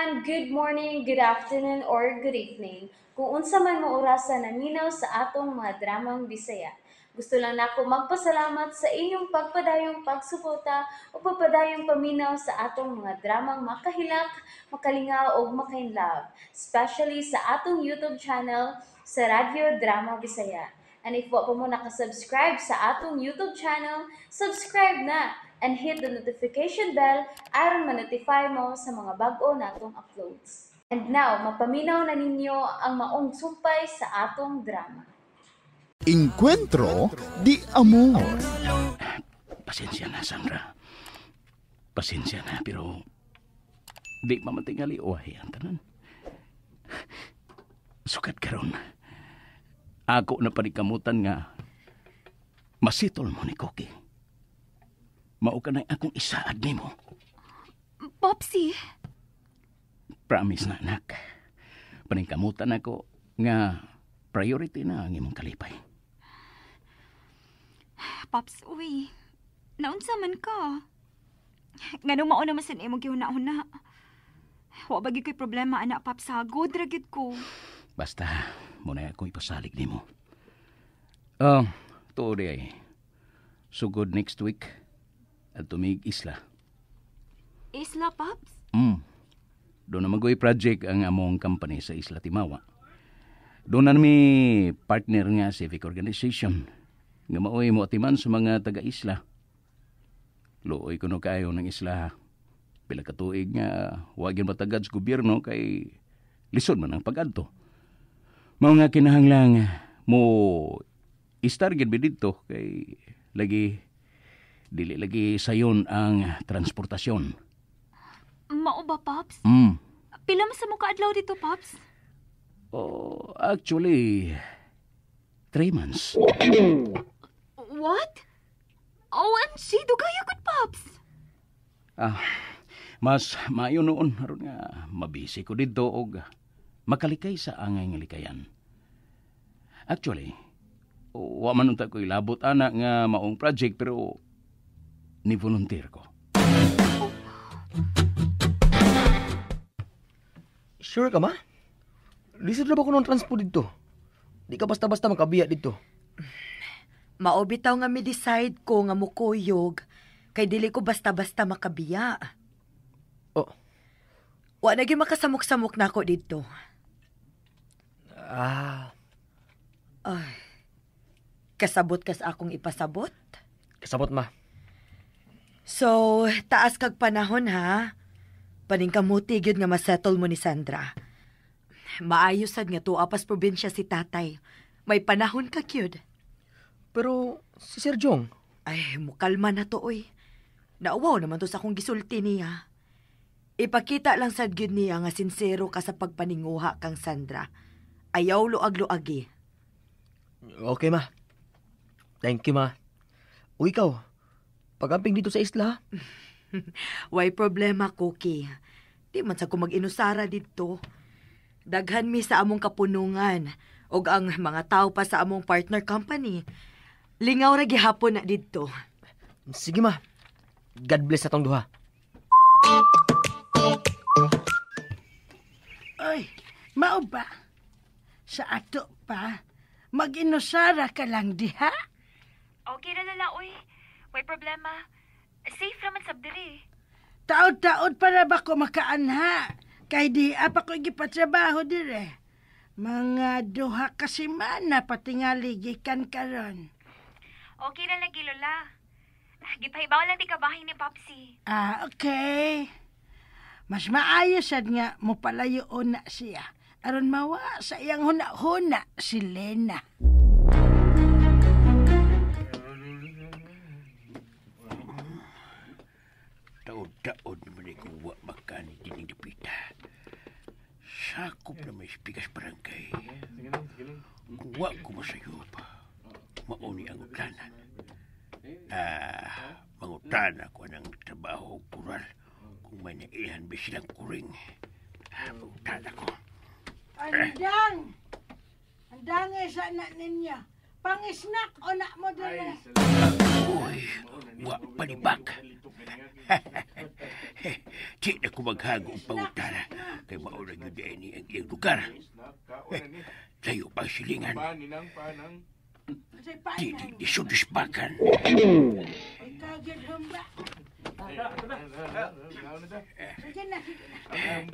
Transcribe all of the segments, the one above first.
Everyone! Good morning, good afternoon, or good evening. Kung unsa man mo orasa naminaw sa atong mga dramang Bisaya. Gusto lang nako magpasalamat sa inyong pagpadayong pagsuporta o pagpadayong paminaw sa atong mga dramang makahilak, makalingaw ug makainlove, especially sa atong YouTube channel sa Radyo Drama Bisaya. And if wa pa mo nakasubscribe sa atong YouTube channel, subscribe na and hit the notification bell aron ma-notify mo sa mga bag-o natong uploads. And now, mapaminaw na ninyo ang maong sumpay sa atong drama. Encuentro di Amor. Pasensya na, Sandra. Pasensya na, pero di pa man tingali uwahi ang tanan. Sukat karon. Ako na panikamutan nga masitol mo ni Cookie. Mao ka na akong isaad nimo. Popsy, Promise na, anak. Paningkamutan ako nga priority na ang imong kalipay. Pops, uy. Naunsa man ka? Ngano mao naman sa imong gihuna-huna? Wa ba gyud ko'y problema ana, Pops, ha? Good ra gyud ko. Basta, muna akong ipasalig nimo. Oh, tuod ay. Sugod next week, at tumig isla. Isla, Pops? Doon na magoy project ang among company sa Isla Timawa. Doon na mi partner nga civic organization nga maoy mo atiman sa mga taga-isla. Luoy kuno kaayo ng isla. Pila ka tuig nga wa gyud matagad sa gobyerno kay lisod man ang pag-adto. Mao nga kinahanglang mo istar gyud mi didto kay lagi dili lagi sayon ang transportasyon. Mao ba, Pops? Mm. Pila man sa mo kaadlaw dito, Pops? Oh, actually, 3 months. What? OMG, dugay gud, Pops. Ah, mas maayo noon aron nga mabisi ko didto og makalikay sa angay nga likayan. Actually, wa man unta ko ilabot ana nga maong project pero ni volunteer ko. Sure ka, ma? Lisod na ba ko ng transport dito? Di ka basta-basta makabiya dito. Mao bitaw nga mi-decide ko nga mukuyog kay dili ko basta-basta makabiya. Oh. Wa na gyud makasamok-samok nako didto. Ah. Ay. Kasabot kas akong ipasabot? Kasabot, ma. So, taas kag panahon ha. Paningkamuti gyud nga masettle mo ni Sandra. Maayo sad nga tuwa pas probinsya si tatay. May panahon ka gyud. Pero si Sir Jong? Ay, mukalma na to, oy. Nauwaw naman to sa akong gisulti niya. Ipakita lang sad gyud niya nga sinsero ka sa pagpaninguha kang Sandra. Ayaw luag-luagi. Okay, ma. Thank you, ma. O ikaw, pag-amping dito sa isla, ha? Way problema, Cookie. Di man sa ko mag-inusara dito. Daghan mi sa among kapunungan og ang mga tao pa sa among partner company. Lingaw ra gihapon na didto. Sige, ma. God bless atong duha. Oy, mao ba? Sa ato pa, mag-inusara ka lang diha? Okay ra lala, oy. Way problema. Safe raman sab diri. Taod-taod para ba ko makaanha? Kay di apa ko gipatrabaho dire. Mga 2 ka semana patingali gikan karon. Okay ra lagi, Lola. Gipahibaw lang di ka bahin ni Popsy. Ah, okay. Mas maayo sad nga mopalayo na siya. Aron mawa sa iyang huna-huna si Lena. Taod-taod naman ay kung wa makani dining dapita. Sakop na may spigas barangay. Kung wa ko masayop, mauni ang utlanan. Ah, mangutan ako ng trabaho o kural kung may naihan ba silang kuring. Ah, mangutan ako. Andang! Andang eh sa anak ninyo. Pang-snack o na mo dali. Uy, wa palibak. Di na ko maghago ang pangutana kay mauna yun ini ang iyang lugar. Tayo pang silingan. Di di sudisbakan.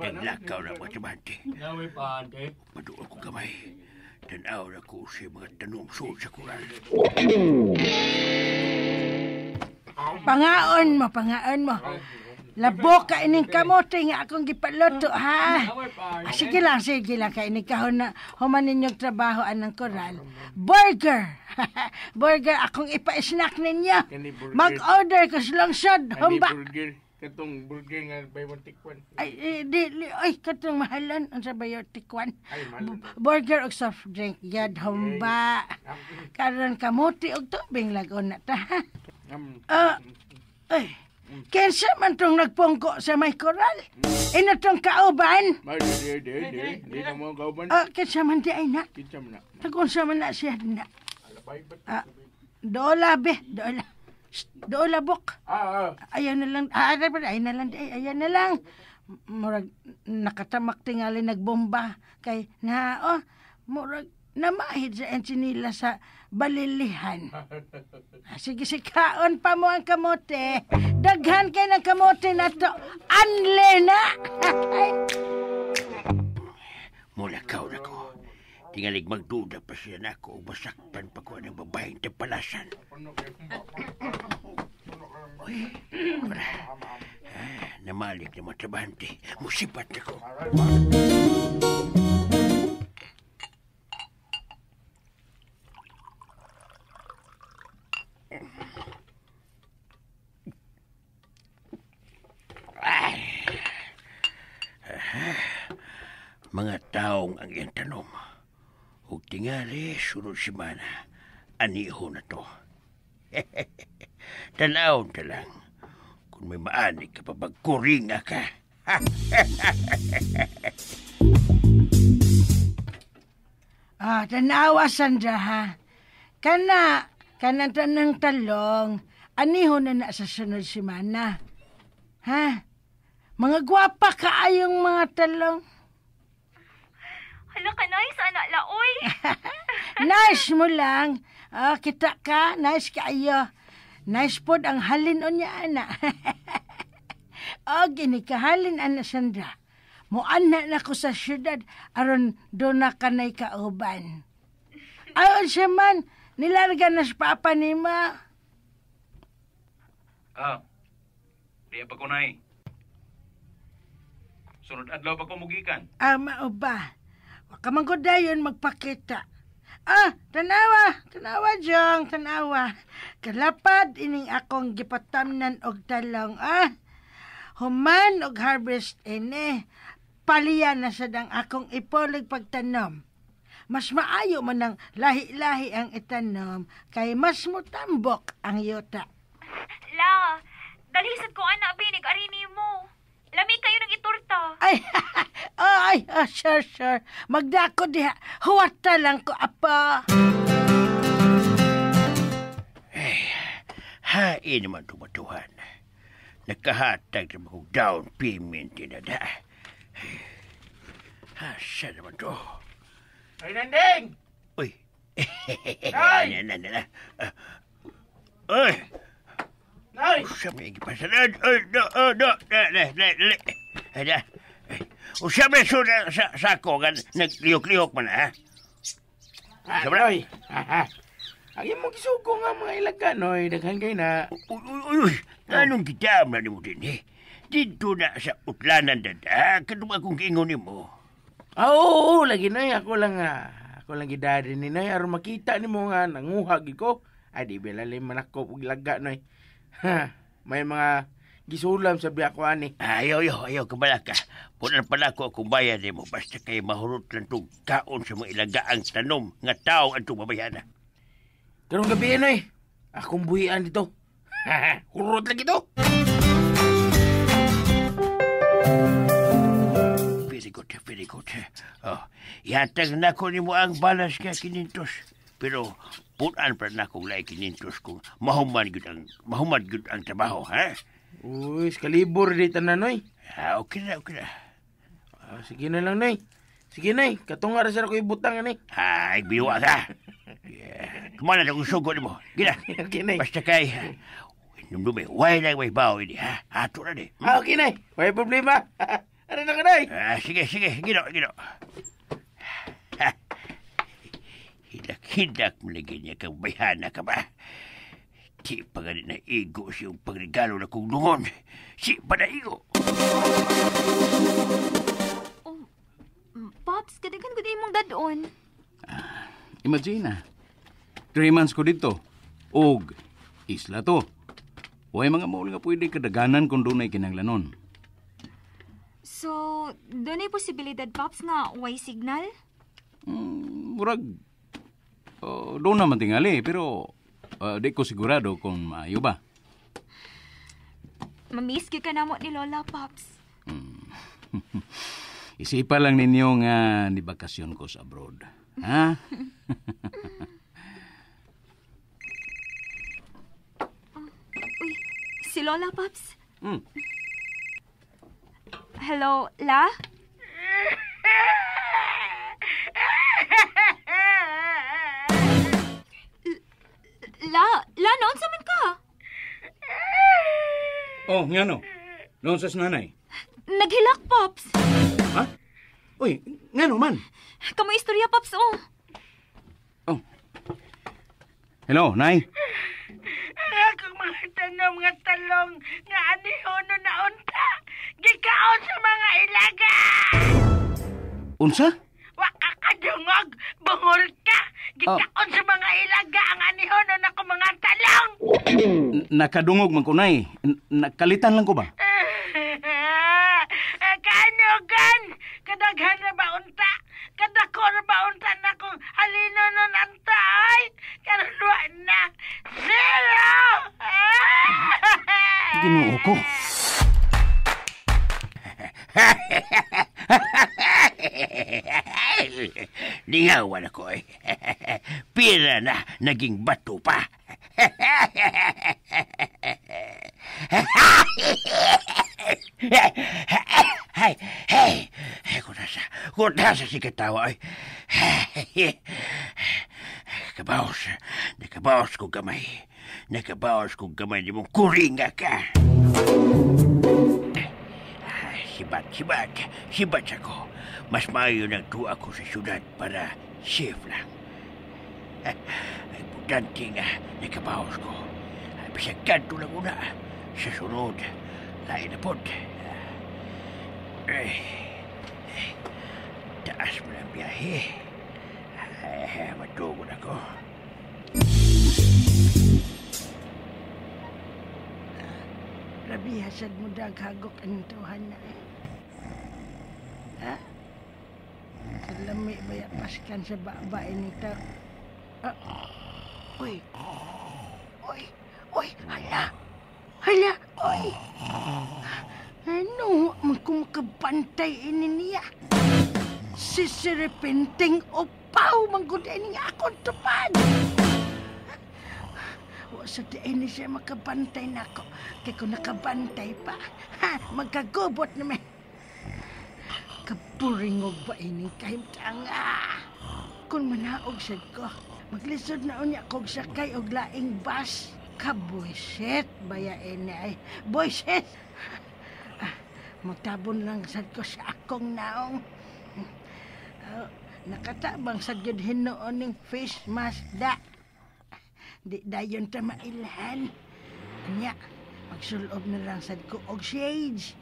Naglakaw na mga trabante. Paduol ko gamay. Tanaw na ko sa mga tanom suod sa kural. Pangaon mo, pangaon mo. Labo ka ining kamote nga akong gipaluto, ha? Ah, sige lang kay ining kahon na human ninyong trabaho anang koral. Burger! Burger akong ipa-snack ninyo. Mag-order ko sa lungsod, humba. Burger. Katong burger nga buy one take one. Ay, di, ay, katong mahalan. Ang sa buy one take one. Burger og soft drink, yad, humba. Karon kamote og tubig lagon na ta, ha? Ay, kinsa man tong nagpungko sa may koral? Ino tong kauban? Di, di, di. Di na mo kauban. Kinsa man di ay na? Kinsa man na? Tagunsa man na siya na. Dola, be. Dola. Dola, bok. Ayaw na lang. Ayaw na lang. Ayaw na lang. Murag nakatamak tingali nagbomba. Kay na, oh, murag namahid sa ensinila sa balilihan. Sige, sikaon pa mo ang kamote. Daghan kay ng kamote na to. Anle na! Mulakaw na ko. Tingalig magduda pa siya na ako o masakpan pa ko ng babaeng tapalasan. Uy, para. Namalik na matrabante. Musipat na ko. Mga taong ang iyang tanom. Ug tingali, sunod semana, aniho na to. Tanawon ta lang. Kung may maanig ka pa, magkuringa ka. Tanawa, Sandra, ha? Kana tanang talong, aniho na na sa sunod semana. Ha? Mga gwapa kaayong mga talong. Hala ka, nice, anak laoy. Nice mo lang. Kita ka, nice kaayo. Nice pod ang halin o niya, ana. O, gini ka halin, ana, Sandra. Muana na ko sa syudad, aron doon na kanay kauban. Ayon siya man, nilarga na sa papa ni ma. Di pa ko nay. Sunod adlaw pa ko mugikan. Mao ba? Waka man ko dayon magpakita. Tanawa, tanawa Jong, tanawa. Kalapad ining akong gipatamnan og talong, Human og harvest ini. Paliya na sad ang akong ipolig pagtanom. Mas maayo man ang lahi-lahi ang itanom kay mas mutambok ang yuta. La, dalhisad ko anak binig arini mo. Lami kayo ng iturta. Ay, sure, sure. Magdako diha. Huwata lang ko, apa. Ay, hain naman tumatuhan. Nakahatag na akong down payment tinada. Asa naman to? Ay, Nanding! Uy! Ay! Na. Uy! Nay! Usap na igipasanad! Ay, no, no, dali. Ay, na. Usap na suda sa sako, naglihok-lihok man, ha? Usap na. Ay, ang imong gisugo nga mga ilaga, noy. Daghan kayo na. Uy, anong gidam na nimo din, eh? Dito na sa utlanan, dada. Kanong akong giingon nimo. Oo, lagi, noy. Ako lang gidari ni, noy. Aron makita nimo nga, nanguha gid ko. Ay, di belalim man ako og ilaga, noy. Ha, may mga gisulam sa biya ko ani. Ayaw, kabala ka. Punan pala ko akong bayad mo. Basta kay mahurot lang itong kaon sa mga ilagaang tanom nga tao ang itong babayana. Karong gabi, noy. Akong buhian dito. Hurot lang ito. Very good, very good. Oh, yatag na ko nimo ang balas ka kinintos. Pero Punan pa na kong lahi 500 kung mahuman gyud ang trabaho, ha? Uy, kalibor di tanan, Noy. Ah, okay na, okay na. Ah, sige na lang, Noy. Sige, Noy. Katunga ra sir ko ibutang, ani. Ay, biwa ka. Yeah. Kumana na kung sugo nimo. Gina. Okay, Noy. Basta kay, numdumi, way lang way bawo ini, ha? Ato na ni. Ah, okay, Noy. Way problema. Ano na ka, Noy? Ah, sige, sige. Gino, gino. Hidak-hidak malagi niya kang bayhana ka ba? Di pa ganit na igo siyang pagregalo na kong dungon. Si pa na igo. Oh, Pops, kadagan ko di imong dadon. Imagine na. 3 months ko dito. Og isla to. Huwag mga mall nga pwede kadaganan kung doon ay kinanglanon. So, doon ay posibilidad, Pops, nga way signal? Murag, doon naman tingali, pero di ko sigurado kung maayo ba. Mamiss ka na mo ni Lola, Pops. Isipa lang ninyo nga ni bakasyon ko sa abroad. Ha? Uy, si Lola, Pops. Mm. Hello, La? La, La, noon sa man ka? Oh, ngano? Noon sa nanay? Naghilak, Pops. Ha? Uy, ngano man? Kamu istorya, Pops, oh. Oh. Hello, Nay. Ang akong mga tanom nga talong nga anihono na unta. Gikaon sa mga ilaga. Unsa? Wa ka kadungog, bungol ka. Gikaon sa mga ilaga ang anihono na ko mga talong. Nakadungog man ko, Nay. Nakalitan lang ko ba? Kanugan! Kadaghan na ba unta? Kadako na ba unta na kung halino nun anta ay? Karon wa na. Zero! Ginoo ko. Lingawan ako eh. Pira na naging bato pa. Hey, hey, kutasa si katawa ay. Nakabaos, nakabaos kong kamay. Nakabaos kong kamay ni mong kuringa ka. Sibat, sibat, sibat ako. Mas maayo nagtuwa ako sa syudad para safe lang. Ay, importante nga, nakabaos ko. Bisag kanto lang una. Sa sunod, lain na po. Ay, taas mo ng biyahe. Ay, matugon ako. Grabe, hasad mo daghagok ang tuhan na eh. Ha? Kalami ba ya paskan sa babae nito? Ah. Uy! Uy! Uy! Hala! Hala! Uy! Ano? Magkumakabantay ini niya. Sisiripinting upaw manggod ini nga akong tupad. Wa sa diin ni siya makabantay nako. Kaya kung nakabantay pa, ha, magkagubot na may. Kapuringog ba ining kahimtanga? Kung manaog sad ko, maglisod na unya kog sakay og laing bus. Kabuisit, baya ini ay. Buisit! Ah, magtabon lang sad ko sa akong naong. Nakatabang sad gyud hinuon ning face mask da. Di dayon ta mailhan. Anya, magsulob na lang sad ko og shades.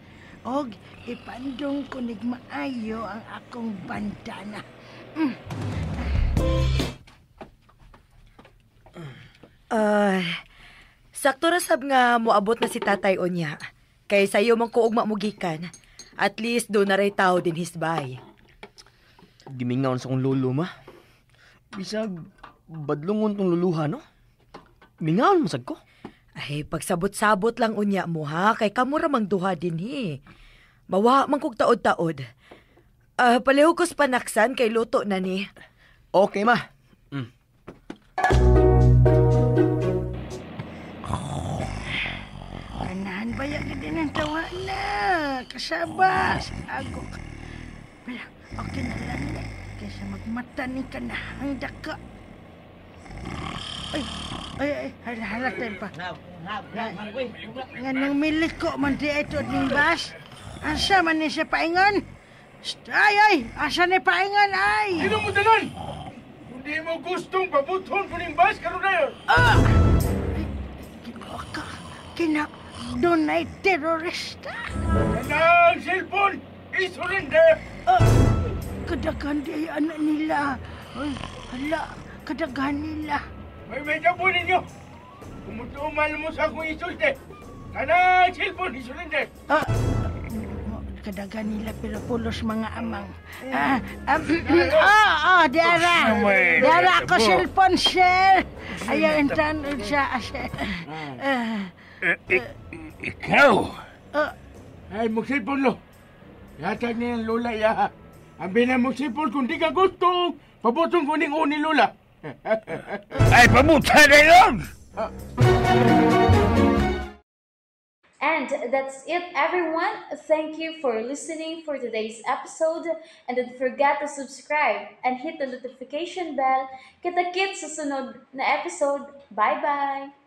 Og ipandong ko nig maayo ang akong bandana. Sakto ra sab nga moabot na si tatay unya. Kay sayo man ko ugma mugikan. At least do na ray tao din hisbay. Gimingaw sa kong lolo ma. Bisag badlongon tong luluha no. Mingaon masag ko. Ay, pagsabot-sabot lang unya mo ha, kay kamo ra mang duha dinhi. Mawa man kog taod-taod. Palihog kos panaksan kay luto na ni. Okay ma. Mm. Bitaw na. Kasaba. Ago ka. Pero okay na lang na. Kaysa magmata ni ka na. Ang daka. Ay, ay, ay, hala, hala tayo pa. Nga nang miliko man di ito ning bas. Asa man ni siya paingon? Ay, ay, asa ni paingon, ay? Sino mo tanan? Kung di mo gustong pabuthon ko ning bus, karon na yun. Ah! Ay, ginoo ka. Kina, dunay terorista. Kanang cellphone, isurrender. Ah, kadaghan di ay anak nila. Ay, hala, kadaghan nila. May po ninyo. Kumutumal mo sa akong isulti. Kanang cellphone, isurrender. Ah, kadaghan nila pero pulos mga amang. Ah, diara. Diara ako cellphone, sir. Ayaw intan siya, sir. Ah, Ikaw! Ay, mag-cellphone lo. Yatag niya ng lola, ya. Ang na mag-cellphone kung di ka gusto, pabotong ko ning ni lola. Ay, pabuta na yun! And that's it, everyone. Thank you for listening for today's episode. And don't forget to subscribe and hit the notification bell. Kita-kits sa sunod na episode. Bye-bye!